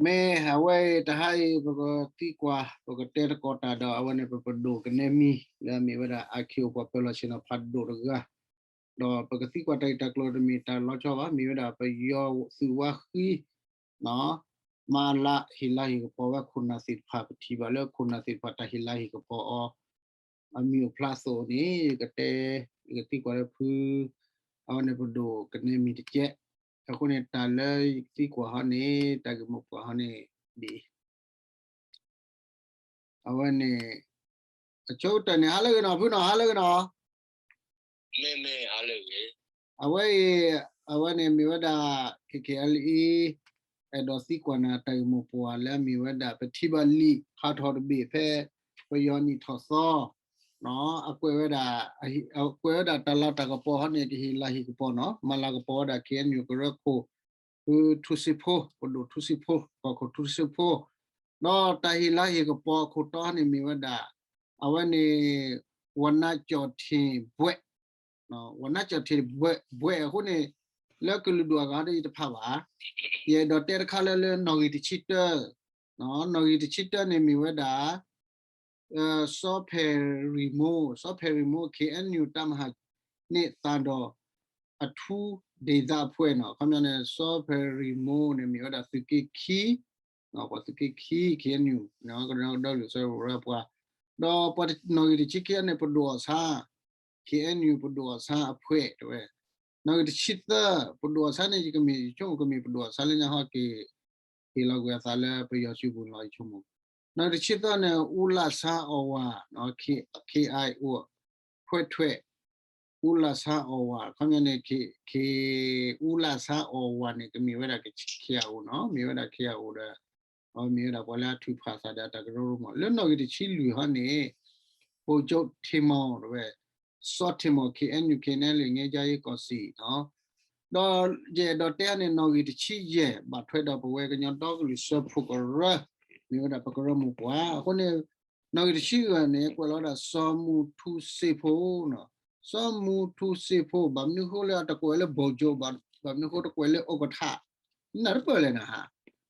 မ့ၢ်အဝဲအံၤ တဟါအံၤ ပကသံကွၢ် ပကတဲသကိးတၢ်ဒီး အဝဲန့ၣ် ပပဒိၣ်ကနဲမံၤ လၢအမ့ၢ်ဝဲဒၣ် အၣ်ခ့ၣ်အိၣ်ပှၤပၢၤလီၢ်ဆ့ၣ်နီၤဖးဒိၣ်တဂၤ, ဒီးပကသံကွၢ်တၢ်ဂ့ၢ်တၢ်ကျိၤတမ့ၢ်တၢ်လီၤဆီဘၣ်, မ့ၢ်ဝဲဒၣ်ပယီၤသုးဝါဃံ မၤလၤဟ့ၣ်လၤဟ့ၣ်ကပီၤဝဲခိၣ်နၢ်သ့ၣ်တဖၣ်, ပထံၣ်ဘၣ်လၢခိၣ်နၢ်သ့ၣ်တဖၣ်တၢ်ဟ့ၣ်လၤဟ့ၣ်ကပီၤအီၤ အမံၤအိၣ်ဖျါအသိးန့ၣ် ယကတဲ ယကသံကွၢ်လၢဖု အဝဲန့ၣ်ပဒိၣ်ကနဲမံၤတကဲး. အဃိန့ၣ် တၢ်လၢယကသံကွၢ်ဟီန့ၣ် တၢ်ဂ့ၢ်မိၢ်ပှၢ်ဟီန့ၣ် ဒ်အံၤ အဝဲန့ၣ် အဆိကတၢၢ်န့ၣ် ဟါလၢအဂ့ၤနီၤ ဖုနီၤ ဟါလၢအဂ့ၤနီၤ. မ့မ့ၢ်ဟါလၢအဂ့ၤ. အဝဲအံၤ အဝဲန့ၣ်မ့ၢ်ဝဲဒၣ် ခဲခဲအလံ အဲၣ်ဒိးသံကွၢ်နၤတၢ်ဂ့ၢ်မိၢ်ပှၢ်လၢအမ့ၢ်ဝဲဒၣ် ပထံၣ်ဘၣ်လံာ်ဖးထီၣ်တဘ့ၣ်ဖဲ ပယီၤနံၣ်ထီၣ်သီ အကွဲးဝဲဒၣ် အကွဲးဝဲဒၣ်တၢ်လၤတၢ်ကပီၤဟီန့ၣ် ကဟ့ၣ်လၤဟ့ၣ်ကပီၤနီၤ မၤလၤကပီၤဝဲဒၣ် ခ့ၣ်အဲၣ်ယူၣ် ကရၢခိၣ် ဖုထူစ့ဖိ ပဒိၣ်ထူစ့ဖိ ကီၢ်ခိၣ်ထူစ့ဖိ ဒီးတၢ်ဟ့ၣ်လၤဟ့ၣ်ကပီၤအခိၣ်တီန့ၣ်မ့ၢ်ဝဲဒၣ် အဝဲန့ၣ် ဝဏ္ဏကျော်ထင်ဘွဲ့ ဝဏ္ဏကျော်ထင်ဘွဲ့ ဘွဲ့အဃိန့ၣ် လၢကလုာ်ဒူၣ်အဂၤဒီးယတဖးဘၣ်, ယအဲၣ်ဒိးတဲတခါလၢ လၢနီၣ်ဂံၢ်တဆံတၢ နီၣ်ဂံၢ်တဆံတၢန့ၣ်မ့ၢ်ဝဲဒၣ် စီဖယ်ရီမို စီဖယ်ရီမို ခ့ၣ်အဲၣ်ယူၣ် တပ်မဟာ န့ၣ်သးဒီး အထူးဒေသအဖွဲ့နီၤ ခီပညီန့ၣ် စီဖယ်ရီမိုန့ၣ် မ့ၢ်ဝဲဒၣ်သုးက့ခံ ပှၤသုးက့ခံ ခ့ၣ်အဲၣ်ယူၣ် ကဒီကဒီကလုာ်စၢဖှိၣ်ကရၢပှၤ ဒီးပှၤနီၣ်ဂံၢ်တဆံခံန့ၣ် ပဒိၣ်အီၣ်ဆၣ် ခ့ၣ်အဲၣ်ယူၣ် ပဒိၣ်အီၣ်ဆၣ်အဖှဲးတဲဝဲ နီၣ်ဂံၢ်တဆံသၢ ပဒိၣ်အီၣ်ဆၣ်န့ၣ် ယကမ့ၢ်ယဆိကမိၣ်ကမ့ၢ်ပဒိၣ်အီၣ်ဆၣ်လၢညါဟီက့ၤ ဟ့ၣ်လီၤကွံာ်အသးလၢပယီၤစုပူၤလီၤ ယဆိကမိၣ် နီၣ်ဂံၢ်တဆံသၢန့ၣ် အူလၣ်ဆါအီၣ်ဝၤ ခ့ၣ်အဲၣ်ယူၣ် ခွဲးထွဲး အူလၣ်ဆါအီၣ်ဝၤ ခီပညီန့ၣ် ခ့ၣ် အူလၣ်ဆါအီၣ်ဝၤန့ၣ် ကမ့ၢ်ဝဲဒၣ် ခ့ၣ်အဲၣ်ယူၣ်နီၤ မ့ၢ်ဝဲဒၣ် ခ့ၣ်အဲၣ်ယူၣ် ဒီး အဝဲမ့ၢ်ဝဲဒၣ်ပှၤလၢအထုးဖးသးဒီးအတၢ်ကရၢကရိမး လၢနီၣ်ဂံၢ်တဆံလွံၢ်ဟီန့ၣ် ဗိုလ်ချုပ်ထင်မောင် တဲဝဲ စီၤထင်မောင် ခ့ၣ်အဲၣ်ယူၣ် ခ့ၣ်အဲၣ်ယူၣ် ငြိမ်းချမ်းရေးကောင်စီ ဒီးယအဲၣ်ဒိးတဲန့ၣ် နီၣ်ဂံၢ်တဆံယဲၢ် ဘၣ်ထွဲဒီးပဝဲကညီဒီကလုာ်စၢဖှိၣ်ကရၢ မ့ၢ်ဝဲဒၣ်ပကရၢမိၢ်ပှၢ် အဃိန့ၣ် နီၣ်ဂံၢ်တဆံဂၤန့ၣ် ကွဲးလီၤဝဲဒၣ် စီၤမူထူစ့ဖိနီၤ စီၤမူထူစ့ဖိ ဘၣ်မနုၤဃိလၢအတကွဲးလၢ ဗိုလ်ချုပ် ဘၣ်မနုၤဃိတကွဲးလၢ ဥက္ကဋ္ဌ နၢ်တပၢၢ်လဲၣ်နဟါ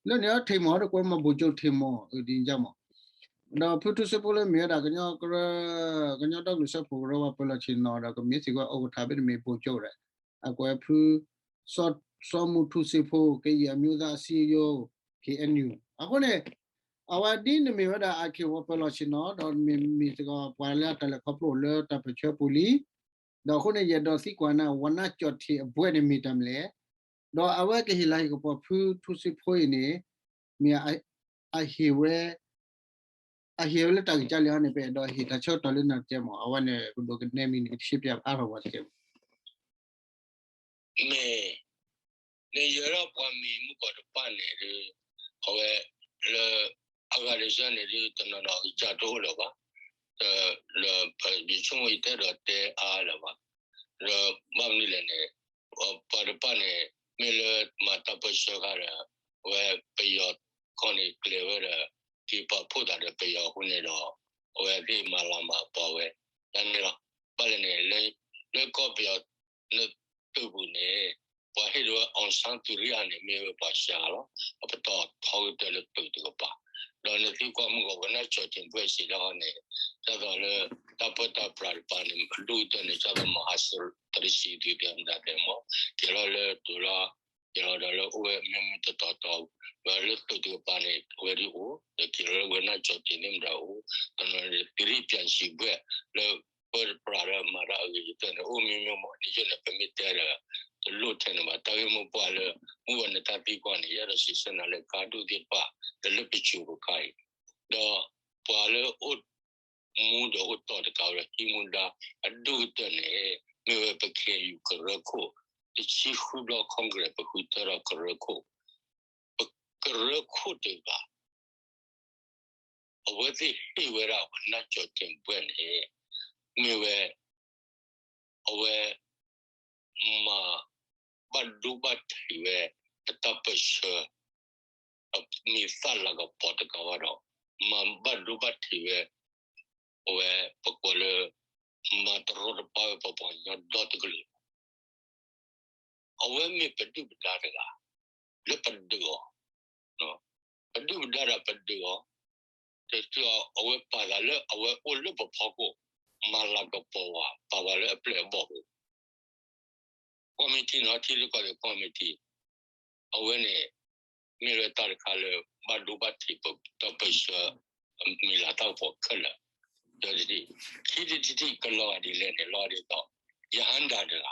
လၢန့ၣ် ထံမီၢ်တကွဲးမး ဗိုလ်ချုပ်ထံမီၢ် ဒ်န့ၣ်မး ဒီးဖုထူစ့ဖိလၢမ့ၢ်ဝဲဒၣ်ကညီကရၢ ကညီဒီကလုာ်စၢဖှိၣ်ကရၢပှၤပၢၤလီၢ်ဆ့ၣ်နီၤဒီး ကမ့ၢ်စ့ၢ်ကီး ဥက္ကဋ္ဌ ဘၣ်တမ့ၢ် ဗိုလ်ချုပ် ဒီး အကွဲးဖု စီၤမူထူစ့ဖိ ကရင်အမျိုးသားအစည်းအရုံး ခ့ၣ်အဲၣ်ယူၣ် အဃိန့ၣ် အဝဲဒ်န့ၣ်မ့ၢ်ဝဲဒၣ် အၣ်ခ့ၣ်ဝီၤပၢၤလီၢ်ဆ့ၣ်နီၤ ဒီးမ့ၢ်စ့ၢ်ကီးပှၤလၢအတၢ်လဲၤခီဖျိလၢတၢ်ပၢၢ်ဆၢပူၤလံ ဒီးအဃိန့ၣ် ယအဲၣ်ဒိးသံကွၢ်နၤ ဝဏ္ဏကျော်ထင် အဘွဲ့န့ၣ်မ့ၢ်တၢ်မနုၤလဲၣ် ဒီးအဝဲကဟ့ၣ်လၤဟ့ၣ်ကပီၤဖုထူစ့ဖိအံၤန့ၣ် မ့ၢ်အဟ့ၣ်ဝဲ အဟ့ၣ်ဝဲလၢတၢ်ဂံၢ်ကၢလံဟီန့ၣ် ပအဲၣ်ဒိးဟ့ၣ်တၢ်ဆၢကတီၢ်လၢနၤတကဲမး အဝဲန့ၣ် ပဒိၣ်ကနဲမံၤန့ၣ် ကရှဲပၠးဖျါထီၣ်ပှၤတကဲမး မ့ၢ် နယဲၢ်ဒၣ်ပှၤမံၤမုၢ်ကီၢ်တဖၣ်န့ၣ်ဒီး အဝဲ လၢ အဂၤတဆၢန့ၣ်ဒီး တနီၤနီၤအကစၢ်တအိၣ်လၢၤဘၣ်, လၢ ယဆိကမိၣ်ယတအဲၣ်ဒိးတဲအါလၢၤဘၣ်, ဒီးဘၣ်မနုၤလဲၣ်န့ၣ် ပှၤတဖၣ်န့ၣ် မ့ၢ်လၢမၤတၢ်ပၢၢ်ဆၢခါဒီး အဝဲပယီၤခီန့ၣ်ကျဲၤဝဲဒီး က့ၤပာ်ဖှိၣ်သးဒီးပယီၤအဃိန့ၣ်ဒီး အဝဲသ့ၣ်မၤလၤမၤကပီၤဝဲ ဒ်န့ၣ်လီၤ. ဘၣ်လဲၣ်န့ၣ် လၢကီၢ်ပယီၤ လၢသုးပူၤန့ၣ် ပှၤဟ့ၣ်ဒိးဝဲ အောင်ဆန်းသူရိ န့ၣ် မ့ၢ်ဝဲပှၤစှၤလီၤ. အပတီၢ်ထီကတၢၢ်လၢသုးတကပၤ, ဒီးနသုကွၢ်မုၢ်ဂီၤ ဝဏ္ဏကျော်ထင်ဘွဲ့စံးတၢ်ဟီန့ၣ် ဒ်သိးလၢ တၢ်ပၢတၢ်ပြးတကပၤန့ၣ် အဒိၣ်ကတၢၢ်န့ၣ် ဒ်သိး မဟာသရဏီ သုး မတၤတဲမး ကဲၤလီၤလၢသုးလီၤ, ကဲၤလီၤဒီးလၢအိၣ်ဝဲမ့ၢ်မ့ၢ်တီတီတီ ဒီးလၢသုးတကပၤန့ၣ် အဝဲဒၣ်အိၣ် ဒီးကဲၤလီၤလၢ ဝဏ္ဏကျော်ထင် သ့ၣ်မတၤအိၣ်, တနီၤန့ၣ် သီရိပျံၤစိန်ဘွဲ့ လၢ ပၢတပြးဒီးမၤတၢ်အဂ့ၤကတၢၢ်န့ၣ် အိၣ်မ့ၢ်မ့ၢ်မး န့ၣ်ယဲန့ၣ် ပမ့ၢ်တဲဒီး တလိၣ်ထဲန့ၣ်ဘၣ်. တၢ်ဂ့ၢ်မိၢ်ပှၢ်လၢ မုၢ်ဝဲနတၢ်သံကွၢ်န့ၣ် ယအဲၣ်ဒိးစံးဆၢနၤလၢကါဒိၣ်သ့ၣ်တဖၣ် ဒီးလၢပစိၤပခါအံၤ, ဒီးပှၤလၢအိၣ် မူဒီးအိၣ်တီၢ်တကးဝဲဒီးဟံးမူဒါ အဒိၣ်ကတၢၢ်န့ၣ် မ့ၢ်ဝဲပခဲအံၤကရၢခိၣ် တဆံဃုဘျီ Congress ပဃုထၢထီၣ်ကရၢခိၣ်, ပကရၢခိၣ်တဂၤ အဝဲသ့ၣ်ဟ့ၣ်ဝဲဒၣ် ဝဏ္ဏကျော်ထင်ဘွဲ့ န့ၣ် မ့ၢ်ဝဲ အဝဲ မၤဘၣ်ဒိဘၣ်ထံးဝဲ ပတၢ်ပၢၢ်ဆၢ အမံၤသၣ်လၤကပီၤတကးဘၣ်ဒီး မၤဘၣ်ဒိဘၣ်ထံးဝဲ အဝဲပကိးလၢ မၤတရီတပါဝဲပပှၤကညီဒီတကလုာ် အဝဲမ့ၢ်ပဒုၣ်ပဒါတဂၤ လၢပဒုးအီၤ, ဒီး ပဒုၣ်ပဒါဒီးပဒုးအီၤ, တတုၤအီၤ အဝဲပာ်သးလၢအဝဲအိၣ်လၢပဖီခိၣ်, မၤလၤကပီၤဝဲ ပာ်ဝဲလၢအပျဲၢ်အဘီၣ်ပူၤ ကီၢ်မံထံနီၤ ထံရူၢ်ကီၢ်သဲးကီၢ်မံထံ, အဝဲန့ၣ် မ့ၢ်ဝဲတၢ်တခါလၢ ဘၣ်ဒိဘၣ်ထံးပတၢ်ပၢဆှၢ မံၤလၤတၢ်ကပီၤခဲလၢာ်, ဒီးတထံၣ်, ခံထံၣ်တထံၣ်ကလီၤဂာ်ဒ်လဲၣ်န့ၣ် လီၤဒ်သိး ရဟန္တာတဂၤ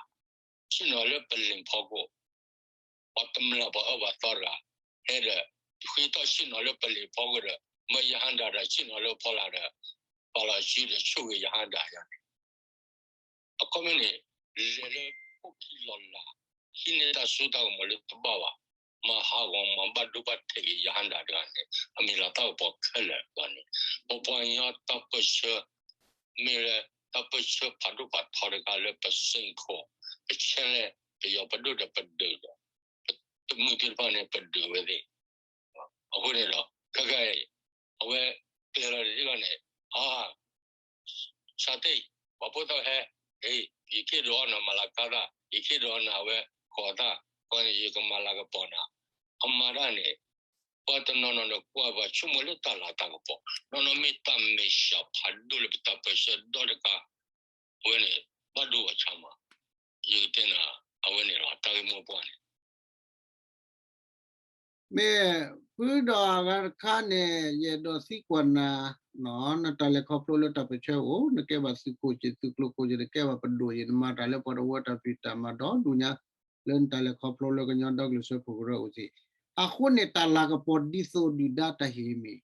ဆ့ၣ်နီၤလၢပလံၤဖီခိၣ် ပှၤတမျၢ်ပှၤအၢပှၤသီတဂၤ ဟဲဒီး ဃ့ထီၣ်ဆ့ၣ်နီၤလၢပလံၤဖီခိၣ်ဒီး မၢရဟန္တာဒီးဆ့ၣ်နီၤလၢဖီလာ်ဒီး ပာ်လီၤစုဒီးဆိၣ်ဂ့ၤရဟန္တာယၤန့ၣ် အခီပညီန့ၣ် လဲၤလၢခိၣ်ခံလီၤလး ဟံးန့ၢ်တၢ်စိတၢ်ကမီၤလၢတဘၣ်ဘၣ်, မၤဟးဂီၤမၤဘၣ်ဒိဘၣ်ထံးက့ၤရဟန္တာတဂၤန့ၣ် အမံၤလၤတၢ်ကပီၤခဲလၢာ်န့ၣ် ပပှၤကညီတၢ်ပၢဆှၢ မ့ၢ်လၢတၢ်ပၢဆှၢဖးဒိၣ်ဖးထီတခါလၢပစ့ၢ်ကီး ပဆဲလဲၣ် ပယီၤပဒိၣ်ဒီးပဒုးဒီး တမုာ်သ့ၣ်တဖၣ်န့ၣ် ပဒုးဝဲသ့ၣ် အဃိန့ၣ်ဒီး ခဲကနံၣ်အံၤ အဝဲကျဲၤလီၤတထံၣ်လီၤန့ၣ် အါ ဆါတ့ၢ် ပှၤဖိသၣ်ဟဲ ယခ့ၣ်ဒိးအီၣ်နၤမၤလၤကပီၤသး ယခ့ၣ်ဒိးအီၣ်နၤအဝဲဃီၤသး ဃီန့ၣ် ယကမၤလၤကပီၤနၤ အမၤတၢ်န့ၣ် ပှၤတနီၤနီၤန့ၣ် ကွၢ်ပှၤဆိကမိၣ်လၢတၢ်လၤတၢ်ကပီၤ နီၢ်နီၢ်မ့ၢ်တၢ်မဲာ်ဆှးဖးဒိၣ်လၢပတၢ်ပၢဆှၢဒီတကး အဝဲန့ၣ် ဘၣ်ဒိဘၣ်ဆါမး ယကတဲနၤ အဝဲန့ၣ်လီၤ တၢ်ဂ့ၢ်မိၢ်ပှၢ်န့ၣ် မ့ၢ် ဖုဒီးအဂၤတခါန့ၣ် ယအဲၣ်ဒိးသံကွၢ်နၤ နတၢ်လဲၤခီဖျိလၢတၢ်ပၢဆှၢအိၣ် နကဲဘၣ်သုးခိၣ်က့ၤ သုးကျိၤခိၣ်က့ၤ နကဲဘၣ်ပဒိၣ်က့ၤ နမၤတၢ်လၢပှၤတဝၢတၢ်ဖံးတၢ်မၤဒီဒူၣ်ညါ လၢနတၢ်လဲၤခီဖျိလၢကညီဒီကလုာ်စၢဖှိၣ်ကရၢအိၣ်သ့ၣ် အဃိန့ၣ် တၢ်လၤကပီၤဒ်သိးဒုၣ်ဒါတၢ်ဟ့ၣ်မ့ၢ်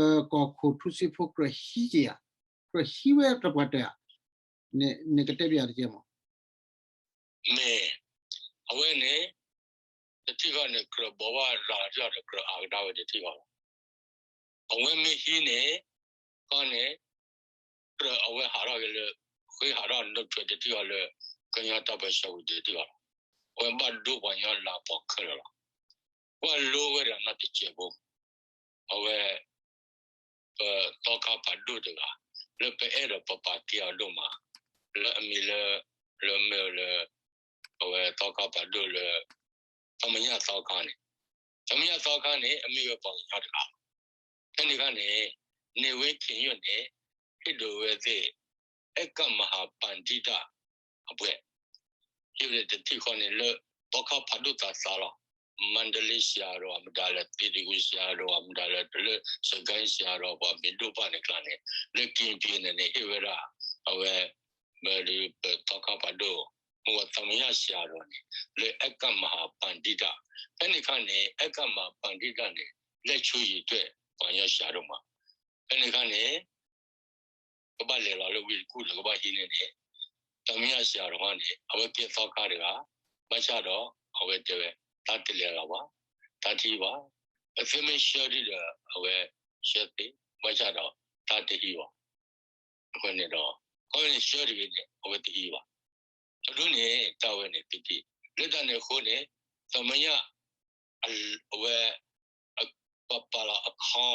ပကီၢ်ခိၣ်ထူစ့ဖိကြၢးဟံးက့ၤဧါ, ကြၢးဟံးဝဲတပှၢ်တၢၢ်ဧါ, နကတဲဘၣ်ယၤတကဲမး မ့ၢ် အဝဲန့ၣ် တထံၣ်ဃီန့ၣ် ကြၢးဘိးဘၣ်ရၤလီၤထံၣ်အီၤဒီး ကြၢးအါကဒါဝဲတထံၣ်ဃီလီၤ. အဝဲမ့ၢ်ဟံးန့ၣ် ဃီန့ၣ် ကြၢးအဝဲဟးထီၣ်က့ၤလၢ ဃ့ဟးထီၣ်နုာ်ထွဲတထံၣ်ဃီလၢ ကညီတၢ်ပၢဆှၢဝံၤတထံၣ်ဃီလီၤ. အဝဲဘၣ်ဒိပှၤကညီလၤကပီၤခဲလၢာ်လီၤ. ကွၢ်လိဝဲဒၣ်နီတစဲးဖိ အဝဲ ပသီခါဖးဒိၣ်တဂၤ လၢပအဲၣ်ဒိးပပာ်တ့အီၤဒိၣ်မး လၢအမံၤလၢ လၢမ့ၢ်လၢ အဝဲသီခါဖးဒိၣ်လၢ သမညသီခါန့ၣ် သမညသီခါန့ၣ် အမ့ၢ်ဝဲပှၤကညီတဂၤ ဖဲန့ၣ်အခါန့ၣ် နေဝင်းခင်ညွန့်န့ၣ် ဟ့ၣ်ဒုးဝဲသ့ၣ် အဲကမဟာပဏ္ဍိတ အပှဲၤ ဟ့ၣ်ဝဲတထံၣ်ဃီန့ၣ်လၢ သီခါဖးဒိၣ်သးသးလီၤ. မန္တလေးဆရာတော် မတၤလဲၣ် သီတဂူဆရာတော် မတၤလဲၣ် လၢစကဲဆရာတော် ပှၤမ့ၢ်ဒိၣ်ဘၣ်န့ၣ်ကျါန့ၣ် လၢကံပံန့ၣ်န့ၣ် ဟ့ၣ်ဝဲဒၣ် အဝဲ မ့ၢ်ဒီးပသီခါဖးဒိၣ် မ့ၢ်ဝဲသမညဆရာတော်န့ၣ် လၢအဲကမဟာပဏ္ဍိတ ဖဲန့ၣ်အခါန့ၣ် အဲကမဟာပဏ္ဍိတန့ၣ် လက်ချိုးရေတွက် ပှၤကညီဆရာတော်မး ဖဲန့ၣ်အခါန့ၣ် ကဘၣ်လဲၤလီၤလၢဝ့ၢ်တကူၣ်ဒီးကဘၣ်ဟံးန့ၢ်န့ၣ် သမညဆရာတော်န့ၣ် အဝဲကဲသီခါတဂၤ ဘၣ်ဆၣ်ဒီး အဝဲတဲဝဲ တၢ်တလဲၤလီၤဘၣ် တၢ်တဟံးဘၣ် အသုမ့ၢ်ဆှၢဒံးဒီး အဝဲဆှၢသ့ ဘၣ်ဆၣ်ဒီး တၢ်တဟံးဘၣ် အဃိန့ၣ်ဒီး ခီမ့ၢ်န့ၣ်ဆှၢတဂ့ၤန့ၣ် အဝဲတဟံးဘၣ် အဒိန့ၣ် တၢ်ဝဲန့ၣ်သုထံၣ် လၢတၢ်န့ၣ်အဃိန့ၣ် သမည အဝဲ ပပာ်လီၤအခီ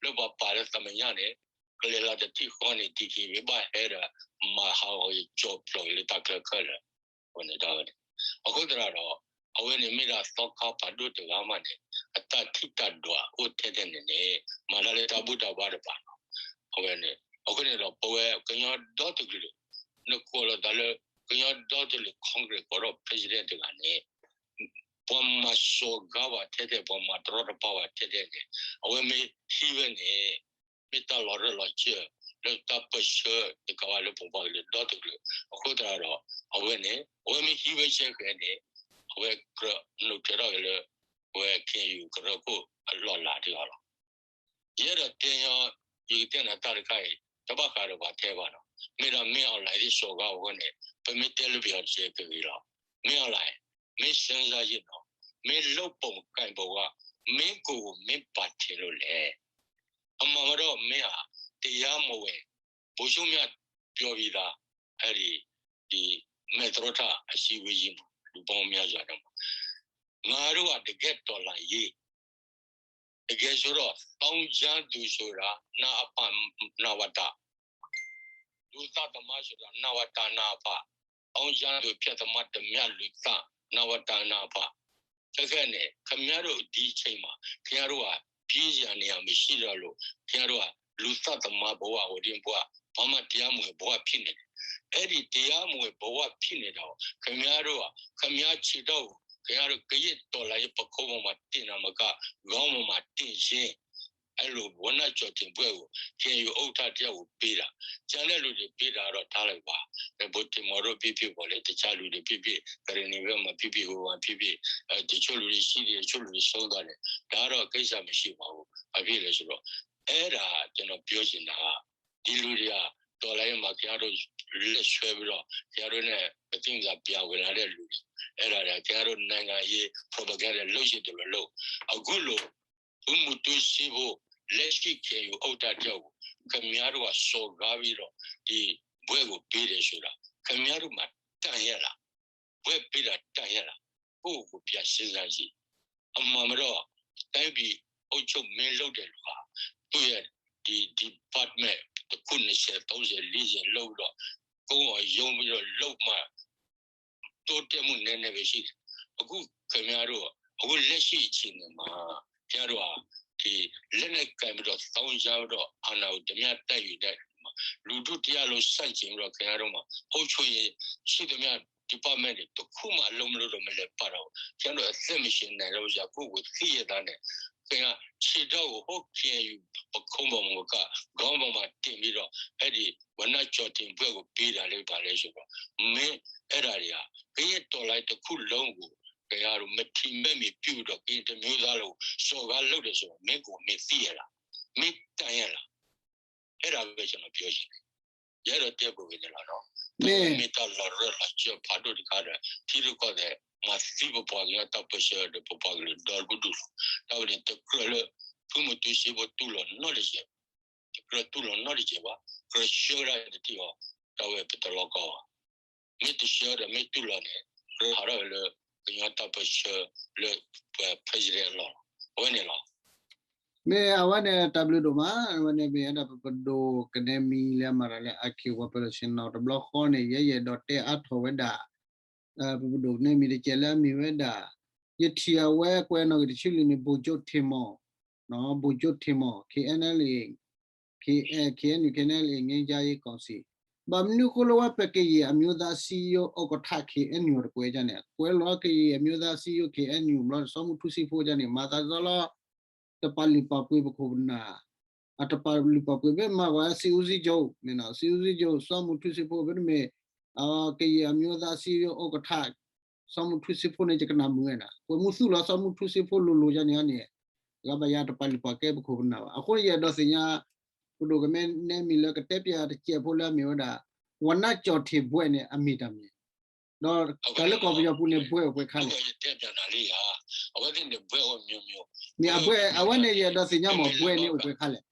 လၢပှၤပာ်လၢသမညန့ၣ် ကလဲၤလီၤတထံၣ်ဃီန့ၣ် ဒ်က့ၤဝံၤဘၣ်ဟဲဒီး မၤဟးဂီၤက့ၤကၠီဖျိးက့ၤလၢတၢ်ချၢခဲလၢာ် အဃိန့ၣ်တၢ်ဝဲန့ၣ် အဃိသတးဒီး အဝဲန့ၣ်မ့ၢ်ဒၣ်သီခါဖးဒိၣ်တဂၤမးန့ၣ် အတၢ်ထံၣ်တၢ်ဒွးအိၣ်ထဲထဲန့ၣ်န့ၣ် မၤတၢ်လၢတၢ်ဘူၣ်တၢ်ဘါတပၤလီၤ အဝဲန့ၣ် အဃိန့ၣ်ဒီး ပဝဲကညီဒီတကလုာ် နကိးလီၤသးလၢ ကညီဒီတကလုာ် Congress ကိးထီၣ် president တဂၤန့ၣ် ပှၤမၤစှၤဂၤဝဲထဲထဲ ပှၤမၤတရီတပါဝဲထဲထဲန့ၣ် အဝဲမ့ၢ်ဟံးဝဲန့ၣ် မ့ၢ်တၢ်လီၤရၢၢ်လီၤစၢၢ် လၢတၢ်ပၢဆှၢတကးဘၣ်လၢပပှၤကလုာ်ဒီတကလုာ် အဃိသတးဒီး အဝဲန့ၣ် အဝဲမ့ၢ်ဟံးဝဲဆဲဃဲၤန့ၣ် အဝဲကြၢးနုာ်ထွဲထီၣ်က့ၤလၢ အဝဲ KNU ကရၢခိၣ်အလီၢ်လၤတဂၤလီၤ. ယအဲၣ်ဒိးတဲညီ ယကတဲနၤတၢ်တခါအံၤ တဘၣ်ဃးဒီးပှၤထဲဘၣ်နီၤ မ့ၢ်ဒၣ်မ့ၢ်အီၣ်လဲၣ်သ့ၣ်စှၤဂၤအဃိန့ၣ် ပမ့ၢ်တဲလၢပယီၤတကဲကဂ့ၤလီၤ. မ့ၢ်အီၣ်လဲၣ် မ့ၢ်စၢၤစၢၤယံၤနီၤ မ့ၢ်လိၣ်ပိာ်ကဲပိာ်ဝါ မ့ၢ်ကိၢ်မ့ၢ်ပာ်ထံးလိၤလဲၣ် အမၤဝဲဒီးမ့ၢ်ဧါ တရားမဝင် ဗိုလ်ချုပ်မြတ်ပြောပြီးသား အဲဒီ ဒီမဲသရထအစည်းအဝေးကြီးမှာ လူပေါင်းများစွာနဲ့ ငါတို့ကတကယ့်တော်လှန်ရေး တကယ်ဆိုတော့ သောင်းကျန်းသူဆိုတာ နအဖ နဝတ လူသတ်သမားဆိုတာ နဝတ နအဖ သောင်းကျန်းသူဖျက်သမားဓမြလူသတ် နဝတ နအဖ ခဲခဲန့ၣ် ခင်ဗျားတို့ဒီအချိန်မှာ ခင်ဗျားတို့က ဒီးအဝဲန့ၣ်အပျ့ၤစ့ၢ်န့ၣ် အမ့ၢ်ဟံးဒီးလိာ် ခ့ယါဒိၣ်ဧါ, လူၤသးသမါဘဝအိၣ်ဒံးပှၤ ဘာမှတရားမဝင်ဘဝဖြစ်နေတယ်. အဲဒီတရားမဝင်ဘဝဖြစ်နေတာကို ခင်ဗျားတို့က ခင်ဗျားခြေထောက်ကို ခင်ဗျားတို့ကရင်တော်လှန်ရေးပခုံးပေါ်မှာတင်တာမက ခေါင်းပေါ်မှာတင်ခြင်း အဲလိုဝဏ္ဏကျော်တင်ဘွဲ့ကို KNU ဥက္ကဋ္ဌတစ်ယောက်ကိုပေးတာ ကျန်တဲ့လူတွေပေးတာတော့ထားလိုက်ပါ ဗိုလ်တင်မောင်တို့ဖြစ်ဖြစ်ပေါ့လေ တခြားလူတွေဖြစ်ဖြစ် ကရင်နီဘက်မှာဖြစ်ဖြစ် ဟိုမှာဖြစ်ဖြစ် အဲတချို့လူတွေရှိတယ် တချို့လူတွေဆုံးသွားတယ် ဒါကတော့ကိစ္စမရှိပါဘူး ဘာဖြစ်လဲဆိုတော့ အဲ့ဒါကျွန်တော်ပြောချင်တာက ဒီလူတွေက တော်လှန်ရေးမှာ ခင်ဗျားတို့လက်ဆွဲပြီးတော့ ခင်ဗျားတို့နဲ့ မသိမသာပြန်ဝင်လာတဲ့လူတွေ အဲ့ဒါတွေက ခင်ဗျားတို့နိုင်ငံရေး propaganda လုပ်ချင်တယ်လို့လုပ် အခုလို ဦးမူတူးစည်းဖို့ လက်ရှိ KNU ဥက္ကဋ္ဌတယောက်ကို ခင်ဗျားတို့ကစော်ကားပြီးတော့ ဒီဘွဲ့ကိုပေးတယ်ဆိုတာ ခင်ဗျားတို့မှာတန်ရဲ့လား ဘွဲ့ပေးတာတန်ရဲ့လား ကိုယ့်ကိုယ်ပြန်စဉ်းစားကြည့် အမှန်မှာတော့ တိုင်းပြည်အုပ်ချုပ်မင်းလုပ်တဲ့လူဟာ သူ့ရဲ့ဒီ department တစ်ခုနှစ်ဆယ်သုံးဆယ်လေးဆယ်လုပ်ပြီးတော့ ကုန်းအောင်ရုံးပြီးတော့လုပ်မှ တိုးတက်မှုနည်းနည်းပဲရှိတယ်အခုခင်ဗျားတို့အခုလက်ရှိအခြေအနေမှာခင်ဗျားတို့ဟာဒီလက်နက်ကိုင်ပြီးတော့သောင်းစားပြီးတော့အာဏာကိုဓမြတိုက်ယူတဲ့လူမှာလူထုတရားလုံးဆန့်ကျင်ပြီးတော့ခင်ဗျားတို့မှာအုပ်ချုပ်ရေးရှိသမျှ department တွေတစ်ခုမှအလုပ်မလုပ်တော့မလဲပါတော့ဘူးခင်ဗျားတို့အသက်မရှင်နိုင်တော့ဘူးကြာကိုယ့်ကိုသိရတာနဲ့ခင်ဗျားခြေထောက်ကိုဟို KNU ပခုံးပေါ်မှာကခေါင်းပေါ်မှာတင်ပြီးတော့အဲ့ဒီဝဏ္ဏကျော်တင်ဘွဲ့ကိုပေးတာလေးပါလဲဆိုတော့မင်းအဲ့ဒါတွေကကရင်တော်လှန်ရေးတစ်ခုလုံးကိုခင်ဗျားတို့မထီမဲ့မြင်ပြုတ်ပြီးတော့ကရင်တစ်မျိုးသားလုံးကိုစော်ကားလုပ်တယ်ဆိုတော့မင်းကိုမင်းသိရလားမင်းတန်ရလားအဲ့ဒါပဲကျွန်တော်ပြောချင်တယ်ရတော့တဲပဝေနေလားနော်မင်းမင်းတလီရလီကျဖာဒိုတခါတော့ထီရကောတဲ့မသီပပွားကရတပစရတဲ့ပပွားကရဒေါ်ဘူးဒူလီတဝဲတကြလဖုမတူစီဘတူလီနီတစီကြတူလီနီတစီဘၣ်ကြရှရတထီအီတဝဲပတလီကီဘၣ်မ့ၢ်တရှဲဒီးမ့ၢ်တူၢ်လီၤန့ၣ် ရဟးထီၣ်ဝဲလၢ ကညီတၢ်ပၢဆှၢလၢ president အလီၢ်လီၤ. အဝဲန့ၣ်လီၤ. မ့ၢ်အဝဲန့ၣ်တၢ်ဘျုးဒိၣ်မး အဝဲန့ၣ်မ့ၢ်ဝဲဒၣ်ပပဒိၣ်ကနဲမံၤလၢအမၤတၢ်လၢ အခံဝဲပလီၢ်ဆ့ၣ်နီၤ တဘျီဃီန့ၣ် ယဲယအဲၣ်ဒိးတဲအါထီၣ်ဝဲဒၣ် ပပဒိၣ်ကနဲမံၤတကဲးလၢအမ့ၢ်ဝဲဒၣ် ယထံၣ်အဝဲကွဲးနီၣ်ဂံၢ်တဆံလွံၢ်န့ၣ် ဗိုလ်ချုပ်ထင်မောင် ဗိုလ်ချုပ်ထင်မောင် KNLA KNU KNLA ငြိမ်းချမ်းရေးကောင်စီ ဘၣ်မနုၤဃိလၢဝဲပကရင်အမျိုးသားအစည်းအရုံး ဥက္ကဋ္ဌ KNU တကွဲးဒ်န့ၣ် ကွဲးလီၤကရင်အမျိုးသားအစည်းအရုံး KNU ဘျီ စီၤမူထူစ့ဖိဒ်န့ၣ် မၤသးသီလီၤ တပာ်လုၢ်ပာ်ပှ့ၤပခိၣ်ပနၢ် အတပာ်လုၢ်ပာ်ပှ့ၤဘၣ်မၤဝဲ စစ်ဦးစီးချုပ်န့ၣ် စစ်ဦးစီးချုပ် စီၤမူထူစ့ဖိ မ့တမ့ၢ် ကရင်အမျိုးသားအစည်းအရုံး ဥက္ကဋ္ဌ စီၤမူထူစ့ဖိန့ၣ် ယကနၣ်မုာ်ဝဲဒၣ် ကွဲးမုာ်သူၣ်လီၤ စီၤမူထူစ့ဖိလိၤလိၤဒ်န့ၣ်န့ၣ် ကဘၣ်ယၤတပာ်လုၢ်ပာ်ကဲပခိၣ်ပနၢ်ဘၣ် အဃိန့ၣ် ယအဲၣ်ဒိးသ့ၣ်ညါ ပဒိၣ်ကနဲမံၤလၢကတဲပျးတစဲးဖိလၢအမ့ၢ်ဝဲဒၣ် ဝဏ္ဏကျော်ထင်ဘွဲ့န့ၣ် အမ့ၢ်တၢ်မနုၤ ဒီးတၢ်လၢကီၢ်ပယီၤပူၤန့ၣ် ဘွဲ့အိၣ်ပှဲၤခါလဲၣ် မ့ၢ်အဘွဲ့ အဝဲန့ၣ်ယအဲၣ်ဒိးသ့ၣ်ညါမ့ၢ်ဘွဲ့န့ၣ်အိၣ်ပှဲၤခါလဲၣ်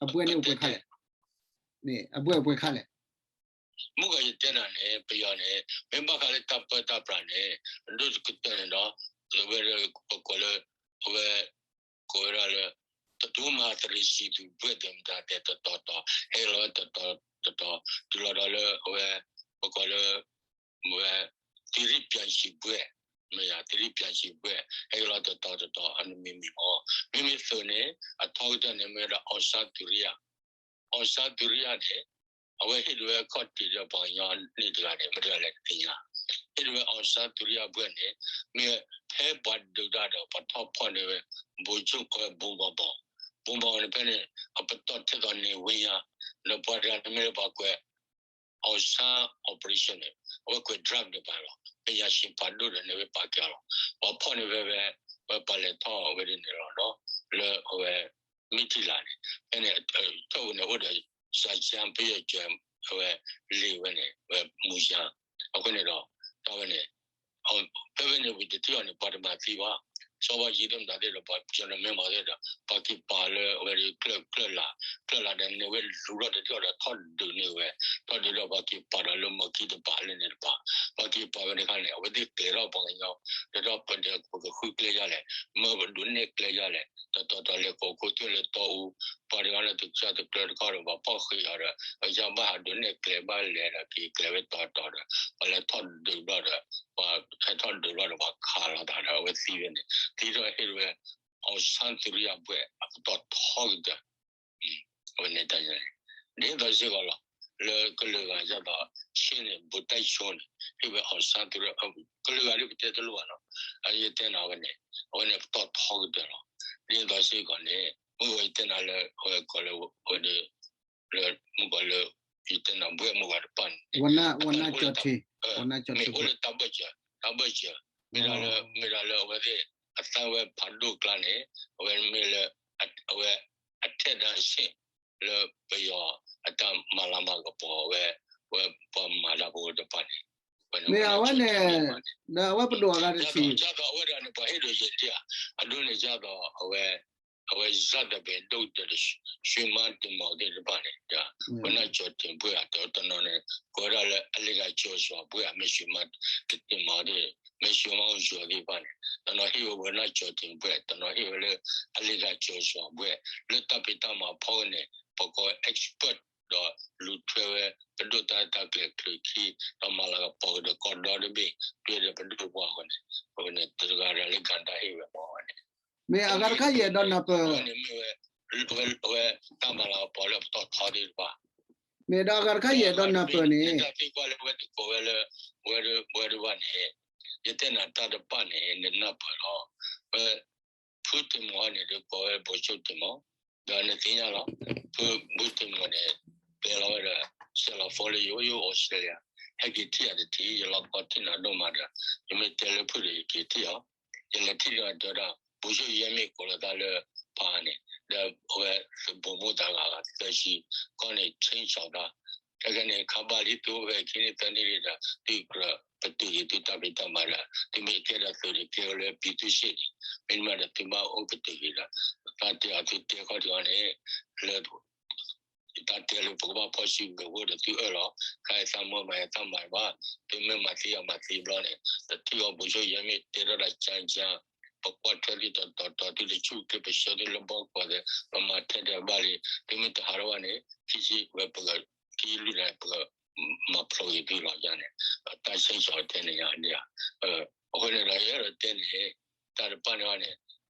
အဘွဲ့န့ၣ်အိၣ်ပှဲၤခါလဲၣ် အဘွဲ့အိၣ်ပှဲၤခါလဲၣ် မုၢ်ကီၢ်ယတဲနၤန့ၣ် ပယီၤန့ၣ် မ့ၢ်ဘၣ်ဃးလၢတၢ်ပၢတၢ်ပြးန့ၣ် ဒိၣ်ကတၢၢ်န့ၣ်ဒီး ဝဲပကိးလၢ အဝဲ ကိးဝဲဒၣ်လၢ တဒူမၤသရံးစံးသူၣ်ဘွဲ့သ့ၣ်မတၤတဲတတီၤတီၤ ဟဲလီၤဝဲတတီၤတတီၤ တုၤလီၤဒီးလၢအဝဲ ပကိးလၢ ဝဲ သီရိပျံၤစံးဘွဲ့ မ့ၢ်ယၤ သီရိပျံၤစံးဘွဲ့ ဟဲလီၤတတီၤတတီၤ အမံၤမံၤမ့ၢ် မ့မ့ၢ်သုးန့ၣ် အထီကတၢၢ်န့ၣ် မ့ၢ်ဝဲဒၣ် အောင်ဆန်းသူရိယ အောင်ဆန်းသူရိယန့ၣ် အဝဲဟ့ၣ်ဒိးဝဲခီၣ်ထံးဒီးပှၤကညီန့ၣ်တဂၤန့ၣ် မတၤလဲၣ်တသ့ၣ်ညါ ဟ့ၣ်ဒိးဝဲ အောင်ဆန်းသူရိယဘွဲ့န့ၣ် မ့ၢ်ဖဲပှၤဒုးတၢ်ဒီးပှၤထီၣ်ဖီၣ်န့ၢ်ဝဲ ဗိုလ်ချုပ် ဘိၣ်ဘီၣ် ဘိၣ်ဘီၣ်န့ၣ်ဖဲန့ၣ် အပတီၢ်ထဲသိးန့ၣ်ဝ့ၢ်ညါ ဒီးပှၤတဂၤန့ၣ်မ့ၢ်လၢပှၤကွဲး အောင်ဆန်း operation န့ၣ် အဝဲကွဲး draft န့ၣ်ဘၣ်လီၤ ပညာရှင်ဖးဒိၣ်ဒီးန့ၣ်ဝဲပာ်ကဲလီၤ ပှၤဖီၣ်န့ၢ်ဖဲဖဲ ဝဲပှၤလဲၤထီၣ်ဝဲဒ်န့ၣ်လီၤဒီး လၢအဝဲ မ့ၢ်ထံၣ်လၢ်န့ၣ် ဖဲန့ၣ် ထီၣ်ဝဲန့ၣ်အိၣ်ဒီး စာကြမ်း ပယီၤကျား အဝဲ လံာ်ဝဲန့ၣ် ဝဲမူစါ အဃိန့ၣ်ဒီး တၢ်ဝဲန့ၣ် ဖဲဖဲန့ၣ်ဝံၤတထံၣ်အီၤန့ၣ် ပှၤတမၤသံဘၣ် စီၤဘၣ်ယံၤသ့ၣ်မတၤသ့ၣ်ဒီး ပှၤကၠီၤနမဲမၤသ့ၣ်ဒီး ပှၤက့ၤပာ်လၢအဝဲ ကျၢၢ်လၢ် ကျၢၢ်လၢ်ဒီးန့ၣ်ဝဲလူၤထီၣ်တထံၣ်အီၤဒီးထီၣ်ဒုးန့ၢ်ဝဲ ထီၣ်ဒုးဒီးပှၤက့ၤပာ်ဒီးလၢမီၢ်ခံတပၤလၢန့ၣ်တပၤ ပှၤက့ၤပာ်ဝဲတခါန့ၣ် အဝဲသ့ၣ်ကျဲၤထီၣ်ပှၤကညီ ဒီးထီၣ်ပဒဲးပကဃုကျဲယါလဲၣ် မၢပဒိးနဲၣ်ကျဲယါလဲၣ် တတီၤတီၤလဲၤကိးခိၣ်သွဲၣ်လၢတီအူ ပှၤတဂၤလၢတကစၢ်တကျၢၤတခီဒီး ပှၤဖီၣ်ဃံးအီၤဒီး အယါဘၣ်ဟးဒိးနဲၣ်ကျဲဘၣ်လဲၤဒီးက့ၤကျဲဝဲတီၤတီၤဒီး ပှၤလဲၤထီၣ်ဒုးဘျီဒီး ပှၤဟဲထီၣ်ဒုးဘျီဒီး ပှၤခးလီၤသးဒီး အဝဲသံဝဲန့ၣ် သံထီၣ်ဟ့ၣ်ဝဲ အောင်ဆန်းသူရ အဘှဲၣ်အပတီၢ်ထီကတၢၢ် အဝဲန့ၣ်တၢ်န့ၣ် ဒ်သိးစ့ၢ်ကီးလီၤ. လၢကလုာ်ဂၤဒ်သိး ရှ့ၣ်န့ၣ် ဘူၣ်တၢ်ဆိန့ၣ် ဟ့ၣ်ဝဲအောင်ဆန်းသူရ ကလုာ်ဂၤဒ်ပတဲတလိၣ်ဘၣ်နီၤ. ယတဲနၤဝဲန့ၣ် အဝဲန့ၣ်ပတီၢ်ထီကတၢၢ်လီၤ. ဒ်သိးစ့ၢ်ကီးန့ၣ် မုၢ်ဂီၤယတဲနၤလၢ အဝဲကိးလၢ အဝဲဒၣ် လၢမုၢ်ဂီၤလၢ ယတဲနၤဘှဲၣ်မုၢ်ဂီၤတဖၣ်န့ၣ် မ့ၢ်အိၣ်လၢတၢ်ဘၢၣ်စၢၤ တၢ်ဘၢၣ်စၢၤ မ့ၢ်ဒၣ်လၢ မ့ၢ်ဒၣ်လၢအဝဲသ့ၣ် အသးဝဲဖးဒိၣ်ကျါန့ၣ် အဝဲမ့ၢ်လၢ အဝဲ အထဲတၢ်ဆ့ၣ် လၢပယီၤအတၢ်မၤလၤမၤကပီၤဝဲ ဝဲပှၤမၤတၢ်ဖိတဖၣ်န့ၣ် မ့ၢ်အဝဲန့ၣ် ဒီးအဝဲပဒိၣ်အဂၤတထံၣ် ဒ်သိးအဝဲဒၣ်န့ၣ် ပှၤဟ့ၣ်ဒိးယဲၢ်ထံၣ်ဧါ အဒိန့ၣ်ဒ်သိးအဝဲ အဝဲ ဇာတ်သဘင် ဒိၣ်ကတၢၢ်ဒီး ရွှေမန်းတင်မောင်သ့ၣ်တဖၣ်န့ၣ် ဝဏ္ဏကျော်တင်ဘှဲၣ်ဧါ တနီၤန့ၣ် ကိးဝဲဒၣ်လၢ အလံကာကျော်စွာဘှဲၣ်ဧါ မ့ၢ် ရွှေမန်းတင်မောင်သ့ၣ် မ့ၢ် ရွှေမန်းကျော်သ့ၣ်တဖၣ်န့ၣ် တနီၤဟ့ၣ်ဝဲ ဝဏ္ဏကျော်တင်ဘှဲၣ် တနီၤဟ့ၣ်ဝဲလၢ အလံကာကျော်စွာဘှဲၣ် လၢတၢ်ဖံးတၢ်မၤဖီကန့ၣ် ပကိး expert ဒီးလူၤထွဲဝဲ ပဒိၣ်တၢ်ရဲၣ်တၢ်ကျဲၤချုးခံ ဒီးမၤလၤကပီၤကဒီးကီၢ်ဒီတဘ့ၣ် တွဲဒီးပဒိၣ်ပှၢ်အဃိန့ၣ် အဝဲန့ၣ်တဂၤဒီးလၢကၤတၢ်ဟ့ၣ်ဝဲမ့ၢ်ဝဲန့ၣ် မ့ၢ်အဂၤတခါယအဲၣ်ဒိးနၢ်ပၢၢ် အဝဲန့ၣ်မ့ၢ်ဝဲ အဝဲတၢ်မၤလၤကပီၤလၢပတီၢ်ထီသ့ၣ်တဖၣ် မ့ၢ်ဒီးအဂၤတခါယအဲၣ်ဒိးနၢ်ပၢၢ်န့ၣ် တၢ်သံကွၢ်လၢဝဲတကိးဝဲလၢ ဝဲဒၣ်ဝဲဒၣ်ဘၣ်န့ၣ် ယတဲနၤတၢ်တဖၣ်န့ၣ် နနၢ်ပၢၢ်လီၤ ဝဲ ဖုတံၤမီၤန့ၣ် ဒုးကိးဝဲ ဗိုလ်ချုပ်တင်မောင် ဒီးနသ့ၣ်ညါလီၤ ဖု ဖုတံၤမီၤန့ၣ် ပျဲလီၤဝဲဒီး ဆဲးလီၤ phone လၢယအိၣ် ယအိၣ်အီစထြ့လယါ ဟဲက့ၤထံၣ်ယၤတထံၣ် ယလီၤကီထံၣ်နၤဒိၣ်မးဒီး ယမ့ၢ်တဲလၢဖုဒီးယက့ၤထံၣ်အီၤ ယလဲၤထံၣ်ဒီးတဲဝဲဒၣ် ဗိုလ်ချုပ် ယဲမ့ၢ်ကိးလီၤသးလၢ ပၢ်န့ၣ် ဒီးအဝဲ ဗိုလ်မှူး သးဂၤဂၤသၢဆံ ကီၢ်န့ၣ် ခြိမ်းခြောက် တၢ် တၢ်ခဲန့ၣ် ခါဘၣ်လံ သုအိၣ်ဖဲအခံန့ၣ်သၢနံၣ်လံဒီး သုကြၢးပတုာ်က့ၤသုတၢ်ဖံးတၢ်မၤဒီး သုမ့ၢ်ကဲဒီးသုးန့ၣ် ကဲဝဲလၢ ပြည်သူ့စစ်န့ၣ် မ့တမ့ၢ်ဒီးသုဘၣ်အိၣ်ပတုာ်က့ၤဒီး သးတဲအီၤ သုတဲခီၣ်ထံးအီၤန့ၣ် လၢ တၢ်တဲလၢပကဘၣ်ဖီၣ်စုကဝဲၤဖိဒီးသုအၢၣ်လီၤ ခါအံၤသးမၢမၤအံၤသးမၤအံၤဘၣ် သုမ့ၢ်မၤသံအီၤမၤသံဘျီန့ၣ် တထံၣ်အီၤ ဗိုလ်ချုပ် ယဲမ့ၢ်တဲထီၣ်တၢ်ကၠါကၠါ ပကွၢ်ထွဲသုတီၤတီၤ သုတဆူၣ်သုပဆၢသုလၢဘီကီၢ်သဲး ပမၤထဲဒဲးဘၣ်လံ သုမ့ၢ်တဟးထီၣ်ဘၣ်န့ၣ် ခံဆံဝဲပက ခံလွံၢ်နံၣ် ပကမၤဖျိးက့ၤသုလီၤယါန့ၣ် တၢ်ဆဲးစီၤထဲန့ၣ်ယါန့ၣ် အဃိန့ၣ်ဒီး ယအဲၣ်ဒိးတဲန့ၣ် တၢ်တဖၣ်န့ၣ်န့ၣ်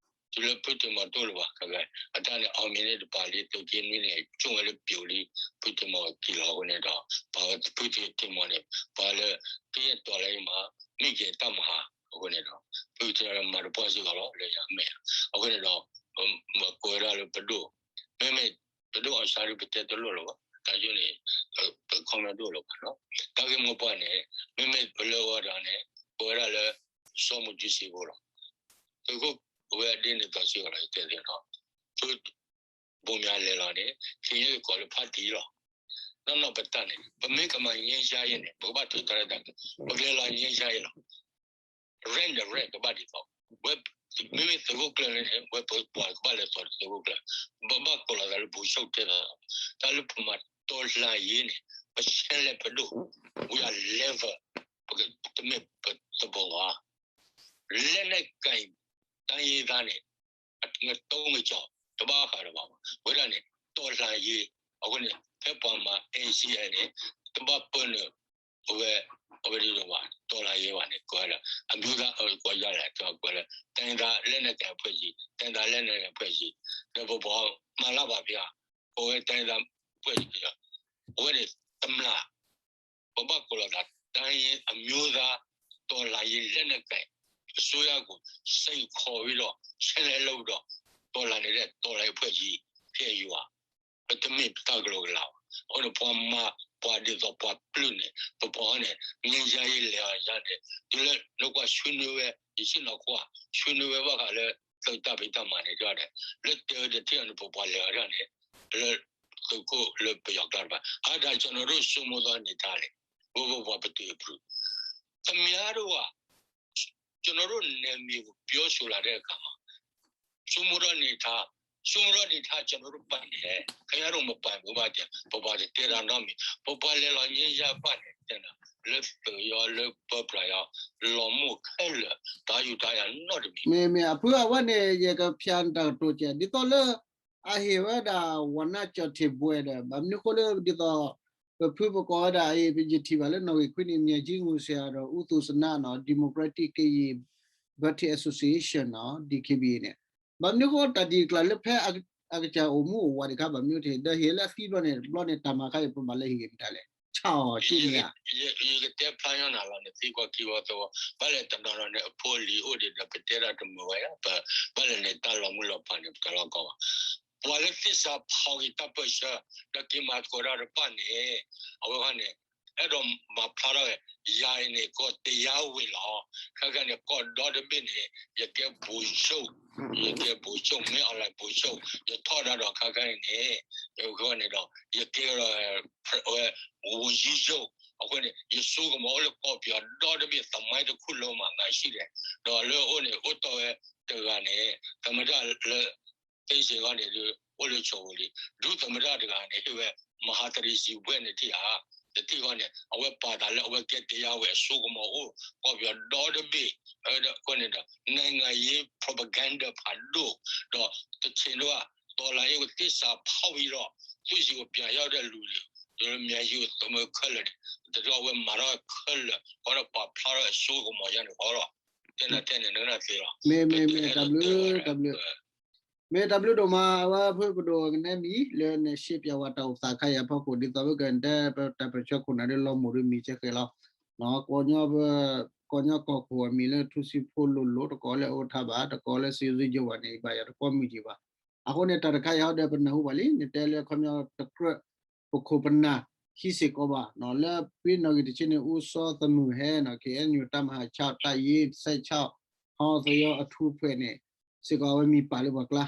တုၤလၢဖုတံၤမီၤတအိၣ်လၢၤဘၣ် အတၢ်န့ၣ် အောင်မြင် န့ၣ်တပၤလံ သုးက့နွံန့ၣ် ကၠိၣ်ဝဲလၢပျိၤလံ ဖုတံၤမီၤက့ၤလီၤအဃိန့ၣ်ဒီး ပှၤဝဲဖုတံၤမီၤန့ၣ် ပှၤလၢကယဲၢ်တီၤလၢအံၤမး မ့ၢ်က့ၤတၢ်မၤဟါ အဃိန့ၣ်ဒီး ဖုတံၤမီၤမၤတပှၢ်စ့ၢ်ကီးလီၤ လၢယၤမဲာ် အဃိန့ၣ်ဒီး ကိးဝဲဒၣ်လၢပဒိၣ် မ့မ့ၢ် ပဒိၣ်အောင်ဆန်းဒုးပတဲတလိၣ်လၢၤဘၣ် တၢ်ယိန့ၣ် comment တအိၣ်လၢၤဘၣ်နီၤ တၢ်ဂ့ၢ်မိၢ်ပှၢ်န့ၣ် မ့မ့ၢ်ပလၢအီၤဒီးန့ၣ် ပဝဲဒၣ်လၢ စီၤမူၤတူၤစ့ဖိလီၤ သုးခိၣ်အဝဲအဒ့န့ၣ်သီစ့ၢ်ကီးလီၤ ယတဲသ့ၣ်နီၤ သုးဘိမၠါလဲၤလီၤန့ၣ် ခံယုၢ်ကီးလၢဖါတံၢ်လီၤ နီၢ်နီၢ်ပတၢ်န့ၣ် ပမ့ၢ်ကမၤ ငြိမ်းချမ်းရေး န့ၣ် ပကဘၣ်ထုးထီၣ်တၢ် ပကလဲၤလီၤ ငြိမ်းချမ်းရေး လီၤ ရဲၣ်ဒီးရဲၣ်ကဘၣ်ဒ်သိး ဝဲ မ့မ့ၢ်သုးခိၣ်ကျၢၢ်န့ၣ် ဝဲပပှၤကဘၣ်လဲၤသိးသုးခိၣ်ကျၢၢ် ဘၣ်ဘၣ်ကိးလီၤသးလၢ ဗိုလ်ချုပ် တဲသး တၢ်လၢပမၤ တော်လှန်ရေး န့ၣ် ပဆဲးလဲၤပဒိၣ် we are level ပကတမ့ၢ်ပသဘီၤဘၣ် လက်နက်ကိုင်တိုင်းရင်းသား န့ၣ် အငတုံးငကီ တဘၣ်ဃးဒီးဘၣ် ဝဲဒၣ်န့ၣ် တော်လှန်ရေး အဃိန့ၣ် ဖဲပှၤမၤ NCA န့ၣ် တဘၣ်ပၢနုာ် အဝဲ အဝဲဒ်သိးဘၣ် တော်လှန်ရေး ဘၣ်န့ၣ် ကိးဝဲဒၣ် အမျိုးသား အဝဲကိးယါလဲၣ် ကိးဝဲလၢ တိုင်းရင်းသားလက်နက်ကိုင်အဖွဲ့ကြီး တိုင်းရင်းသားလက်နက်ကိုင်အဖွဲ့ကြီး ဒီးပပှၤမၤလၢဘၣ်ဖဲ ကိးဝဲ တိုင်းရင်းသား အဖွဲ့ကြီး အဝဲန့ၣ် တမျၢ် ပဘၣ်ကိးလီၤသး တိုင်းရင်းအမျိုးသား တော်လှန်ရေးလက်နက်ကိုင် အစိုးရကို စိန်ခေါ်ပြီးတော့ ဆင်းရဲလုပ်ပြီးတော့ တော်လှန်နေတဲ့ တော်လှန်ရေးအဖွဲ့ကြီး KNU ပတမ့ၢ်ပတၢ်ကလီကလီဘၣ် အဃိန့ၣ် ပှၤမၤ ပှၤဒ်သိးပှၤပျုၢ်န့ၣ် ပပှၤန့ၣ် ငြိမ်းချမ်းရေးလဲၤအီၤယါန့ၣ် တုၤလၢနကွၢ်ဆွေးနွေးဝဲ ယဆ့ၣ်နီၤခွါ ဆွေးနွေးဝဲဘၣ်ဃးလၢ သုးတၢ်ဖံးတၢ်မၤန့ၣ် တဲဝဲဒၣ် လၢတဲဝဲတထံၣ်အီၤန့ၣ် ပပှၤလဲၤအီၤဒၣ်န့ၣ် လၢ သုးခိၣ်လၢပယီၤကျါတဖၣ် အါဒၣ် ကျွန်တော်တို့ စိုးမိုးသော အနေအထား န့ၣ် ဝဲပပှၤပတုာ်အပြုး တမ့ၢ်တဝဲ ကျွန်တော်တို့ နယ်မြေကို ပြောဆိုလာတဲ့အခါမှာ စိုးမိုးသော အနေအထား စိုးမိုးသော အနေအထား ကျွန်တော်တို့ ပိုင်တယ် ခင်ဗျားတို့ မပိုင်ဘူး ဘၣ်တဲ ပပှၤတတဲတၢ်နီတမံၤ ပပှၤလဲၤလီၤ ငြိမ်းချမ်းရေး ဘၣ်န့ၣ် တဲနၤ လၢသုးရော လၢပၢပြးရော လီၤမိၢ်ခဲလၢာ် တၢ်ယူးတၢ်ယၤနီတမံၤ မ့မ့ၢ်အဖုအဝဲန့ၣ် ယကဖျါနတၢ်ကတိၤကဲ ဒ်သိးလၢ အဟ့ၣ်ဝဲဒၣ် ဝဏ္ဏကျော်တင်ဘှဲၣ် ဒီး ဘၣ်မနုၤဃိလၢဒ်သိး ပဖုပကိးဝဲဒၣ်အံၤ ပယထံၣ်ဘၣ်လၢနီၣ်ဂံၢ်ခွံနံၣ် မၠဲၣ်ကၠံငူၤစ့ၢ်ဒီး ဦးသူစန နီၤ Democratic Karen Baptist Association နီၤ ဒီး DKBA န့ၣ် ဘၣ်မနုၤဃိတၢ်ဒ်အကျါလၢဖဲအကစၢ်အိၣ်မူအိၣ်ဝးတခါ ဘၣ်မနုၤတဟ့ၣ် ဒီးဟ့ၣ်လၢအသံဘျီန့ၣ် ဘျီန့ၣ်တၢ်မၤခါအံၤ ပဘၣ်လၢဟ့ၣ်ဂ့ၤမတၤလဲၣ် ဆၣ်အီၤက့န့ၣ်ဧါ. ယကတဲဖျါညီနၤလီၤ နသံကွၢ်ခံဝီသၢဝီ, ဘၣ်လဲၣ်တနီၤနီၤန့ၣ် အဖိအလံၤအိၣ်ဒံးဒီး ပတဲဒၣ်တမုာ်ဝဲယါ, ဘၣ်လဲၣ်န့ၣ် တၢ်လီၤမုၢ်လီၤဖးန့ၣ် ပတလီၤကီဘၣ်. ပှၤလၢသ့ၣ်စးဖီၣ်ဂ့ၤတၢ်ပၢၢ်ဆၢ ဒီးက့ၤမၤသကိးတၢ်တဖၣ်န့ၣ် အဝဲဃီန့ၣ် အဲၣ်ဒိးမၤဖျါထီၣ်ဝဲ ယၤအံၤန့ၣ် ကီၢ်တရားဝင်လီၤ. ခဲကနံၣ်န့ၣ် ကီၢ်ဒီတဘ့ၣ်န့ၣ် ယကဲဗိုလ်ချုပ်, ယကဲဗိုလ်ချုပ်, မင်းအောင်လှိုင်ဗိုလ်ချုပ်, ယထီၣ်ဒၣ်ဒီးခဲကနံၣ်န့ၣ် ယဃီန့ၣ်ဒီး ယကဲဒီး ဝဲ ဝန်ကြီးချုပ်, အဃိန့ၣ် ယစိကမီၤအိၣ်လၢကီၢ်ပယီၤဒီတဘ့ၣ် သမိုင်းတစ်ခုလုံးမှာ ငါရှိတယ်. ဒီးလၢအအိၣ်န့ၣ် အိၣ်တီၢ်ဝဲတဂၤန့ၣ် သမ္မတလၢ သ့စ့ၢ်ကီးန့ၣ် အိၣ်လၢဆိၣ်ဝူၤလံ, ဒုသမ္မတတဂၤန့ၣ် ဟ့ၣ်ဝဲ မဟာသရၢၣ်စံဝဲန့ၣ်ထံၣ်ဧါ, တထံၣ်ဃီန့ၣ် အဝဲပာ်သးလၢအဝဲကဲတရားဝင်အစိကမီၤအိၣ် ကီၢ်ပယီၤဒီတဘ့ၣ်, အဃိန့ၣ်ဒီး နိုင်ငံရေး propaganda ဖးဒိၣ်, ဒီးတဆ့ၣ်နီၤ တော်လှန်ရေးကို သစ္စာဖောက်ပြီးတော့ သူ့ဆီကို ပြန်ရောက်တဲ့လူတွေ ဒီး မြန်မာပြည်ကို သမၢခဲလၢာ်န့ၣ် တထံၣ်အဝဲမၤထီၣ်ခဲလၢာ် ဃီဒီးပာ်ဖျါထီၣ်အစိကမီၤယါန့ၣ်ဃီလီၤ. တဲနၤတဲန့ၣ် နကနၣ်သ့လီၤ. မ့ၢ်မ့ၢ်မ့ၢ်တၢ်ဘျုး တၢ်ဘျုး မ့ၢ်တၢ်ဘျုးဒိၣ်မး အဝဲဖုပဒိၣ်ကနဲမံၤ လၢနရှင်းပြဝဲတၢ်အိၣ်သးခါအံၤအဖီခိၣ် ဒ်သိးပကတဲပတၢ်ပၢၢ်ဆၢခိၣ်နၢ်ဒ်လီၤမိၢ်ဒ်မံၤကဲဃဲၤလီၤ. ကီၢ်ညီ ကီၢ်ညီကီၢ်ခိၣ်အမံၤလၢထူစံဖိလိၤလိၤ တကိးလၢအိၣ်ထါဘၣ် တကိးလၢစံယိၤကၠိဝဲန့ၣ် ဘၣ်ယၤတကိးမုၢ်ကံၤဘၣ်. အဃိန့ၣ် တၢ်တခါအံၤဟီဒီးပနၢ်ဟူဘၣ်လံ နတဲလၢခီပညီတကြၢး ပခိၣ်ပနၢ် ဟံးစ့ၢ်ကီးဘၣ် လၢဖဲနီၣ်ဂံၢ်တဆံန့ၣ် အူစီသနူၢ်ဟဲနီၤ KNU တၢ်မၤဟးဆၣ် တၢ်ယ့စဲးဆၣ် ဟီသယီအထူအဖွဲ့န့ၣ် စ့ၢ်ကီးအဝဲမံၤပာ်လၢပှၤကျါ.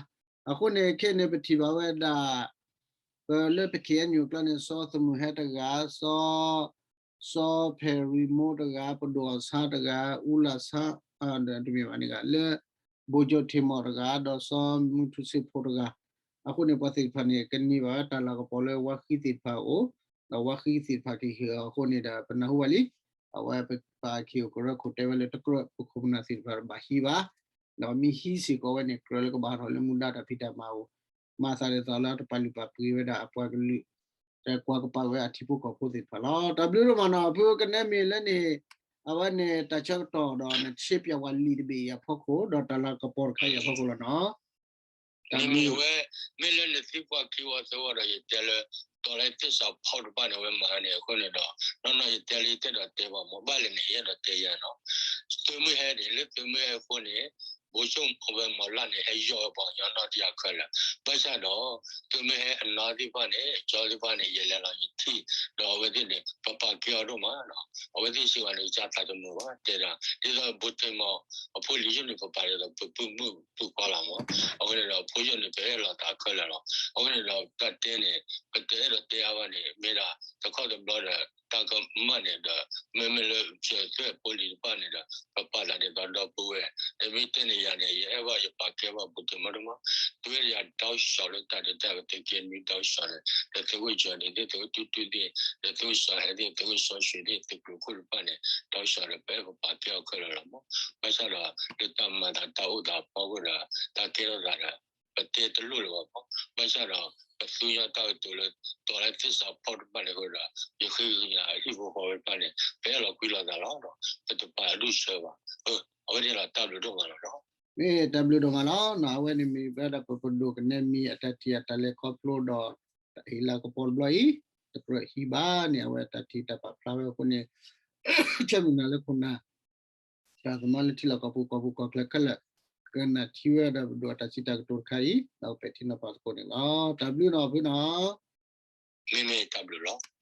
အဃိန့ၣ် ခဲန့ၣ် ပထံၣ်ဘၣ်ဝဲဒၣ် ပလၢပ KNU အကျါန့ၣ် စီသနူၢ်ဟဲတဂၤ စီ စီဖဲၤရံမိတဂၤ ပဒိၣ်အီၣ်ဆါတဂၤ အူလၣ်ဆါ တမ့ၢ်ဘၣ်န့ၣ်ဂၤ လၢ ဘိၣ်ကၠိၣ်ထံးမီၣ်တဂၤ ဒီးစီမုၢ်ထူစ့ဖိတဂၤ. အဃိန့ၣ် ပှၤသ့ၣ်တဖၣ်န့ၣ် ကန့ၢ်ဘၣ်ဝဲတၢ်လၤကပီၤလၢဝါဃံသ့ၣ်တဖၣ်အအိၣ် ဒီးဝါဃံသ့ၣ်တဖၣ်ကဟ့ၣ်အီၤအဃိန့ၣ်ဒီး ပနၢ်ဟူဘၣ်လံ. အဝဲပပာ်ခ့ၣ်အိၣ်ကရၢခိၣ်တဲဝဲလၢတကြၢး ပခိၣ်ပနၢ်သ့ၣ်တဖၣ်ဘၣ်ဟံးဘၣ် ဒီးမ့ၢ်ဟံးစ့ၢ်ကီးဝဲန့ၣ် ကြၢးလၢကဘၣ်ထီၣ်လၢမူဒါတၢ်ဖံးတၢ်မၤအအိၣ် မၤသးဒ်သိးလၢတပာ်လုၢ်ပာ်ပှ့ၤဝဲဒၣ်အပှၤကလုာ် ကွၢ်ကပာ်ဝဲအထံဖိကီၢ်ဖိသ့ၣ်တဖၣ်လီၤ. တၢ်ဘျုးဒိၣ်မးနီၤ ဖုကနဲမံၤလၢန့ၣ် အဝဲန့ၣ်တၢ်ဆၢကတီၢ်ဒီးနရှင်းပြဝဲလံာ်တဘ့ၣ်အံၤအဖီခိၣ် ဒီးတၢ်လၤကပီၤတခါအံၤအဖီခိၣ်လီၤနီၤ. တၢ်ဘျုး မ့မ့ၢ်ဝဲ မ့ၢ်လၢနသံကွၢ်ခံဝီသၢဝီဒီး ယတဲလၢ တီၤလၢသ့ၣ်စးဖီၣ်တဖၣ်န့ၣ် အဝဲမၤန့ၣ်အဃိန့ၣ်ဒီး နီၢ်နီၢ်ယတဲလၢယတဲဒီးတဲဘၣ်မ့ၢ်ဘၣ်လဲၣ်န့ၣ် ယအဲၣ်ဒိးတဲယၤနီၤ. သုးမုၢ်ဟဲန့ၣ် လၢသုးမုၢ်ဟဲအဃိန့ၣ် ဘိၣ်ဆိၣ်အဝဲမီၤလၢ်န့ၣ် ဟဲယီၢ်ဝဲပှၤကညီနီၢ်တယၢ်ခဲလၢာ်. ဘၣ်ဆၣ်ဒီး သုးမုၢ်ဟဲအနီၢ်သ့ၣ်တဖၣ်န့ၣ် ကၠီသ့ၣ်တဖၣ်န့ၣ် ယလဲၤလီၤယထံၣ် ဒီးအဝဲသ့ၣ်န့ၣ် ပပာ်ကဲအီၤဒိၣ်မးနီၤ. အဝဲသ့ၣ်စ့ၢ်ကီးန့ၣ် ကစၢ်သးတမုာ်ဘၣ် တဲဒၣ် ဒ်သိးဘိၣ်ထံးမီၤ အဖိလံၤယိၣ်န့ၣ် ပပာ်ဒ်သိးပပုၢ်မုၣ်ပပုၢ်ကီလီၤမး. အဝဲန့ၣ်ဒီး အဖိယိၣ်န့ၣ် ပအဲၣ်လီၤသးခဲလၢာ်လီၤ. အဝဲန့ၣ်ဒီး တၢ်တဲန့ၣ် ပတအဲၣ်ဒိးတဲအါဘၣ်န့ၣ် မ့ၢ်ဒၣ်တခီတဘျီဒီး တၢ်ကမၣ်န့ၣ်ဒီး မ့မ့ၢ်လၢပစၢၤသွဲၣ်ဖိလံၤတဖၣ်န့ၣ်ဒီး ပပာ်သးဒ်သိးဒီပုၢ်ဝဲၢ် တမ့ၢ်တဲန့ၣ်ယၤန့ၣ် ယအဲၣ်ဘၣ်ယပာ်ကဲဘၣ်ဘိၣ်ထံးမီၤဒိၣ်မး. သုဝဲဒၣ်ယၤ တောက်လျှောက် လၢတၢ်ဒုးတၢ်ကတိၤကဲနွံ တောက်လျှောက် န့ၣ် ဒီးသုးခိၣ်ကၠီၤန့ၣ်သ့ၣ် သုးခိၣ်တူၢ်တူၢ်သ့ၣ် ဒီးသုးခိၣ်စီၤဟဲသ့ၣ် သုးခိၣ်စီၤရွှ့ၤသ့ၣ် သုးကျိၤခိၣ်တဖၣ်န့ၣ် တောက်လျှောက် ဒီးပအဲၣ်ပပာ်ကဲအီၤခဲလၢာ်လီၤမး. ဘၣ်ဆၣ်ဒီး လၢတၢ်မၤသးတၢ်အိၣ်သးအဖီခိၣ်ဒီး တၢ်ကဲထီၣ်သးဒီး ပတဲတလိၣ်လၢၤဘၣ်မး. ဘၣ်ဆၣ်ဒီး ပသူညီတၢ်ကတိၤလၢ တီၤလၢသ့ၣ်စးဖီၣ်တဖၣ်န့ၣ်အဃိဒီး ယဃ့ကညးအဟံၣ်ဖိဃီဖိတဖၣ်န့ၣ် ပအဲၣ်လီၤကွံလီၤသးလီၤဒီး ပတပာ်အဒူၣ်ဆၢဘၣ်. အဝဲန့ၣ်လီၤ တၢ်ဘျုးဒိၣ်မးလီၤနီၤ. မ့ၢ်တၢ်ဘျုးဒိၣ်မးလီၤနီၤ. အဝဲန့ၣ်မ့ၢ်ဝဲဒၣ်ပပဒိၣ်ကနဲမံၤအတၢ်ထံၣ်အတၢ်လဲၤခီဖျိဒီး တၢ်ဟ့ၣ်လၤကပီၤတဘျီအံၤ တကြၢးဟံးဘၣ်န့ၣ် အဝဲတၢ်ထံၣ်တၢ်ပာ်ဖျါဝဲအဃိန့ၣ် ဆၢမုၢ်နၤလၢခိၣ်နၢ် တၢ်သမါလၢထံလီၢ်ကီၢ်ပူၤကီၢ်ပူၤကီၢ်ချၢခဲလၢာ် ကနၣ်ထံဝဲဒၣ်ပဒိၣ်အတၢ်စံးတၢ်ကတိၤတခါအံၤ ဒီးပဲာ်ထံနီၤဖးသကိးန့ၣ်လီၤ. တၢ်ဘျုးနီၤဖုနီၤ. မ့မ့ၢ်တၢ်ဘျုးလီၤ.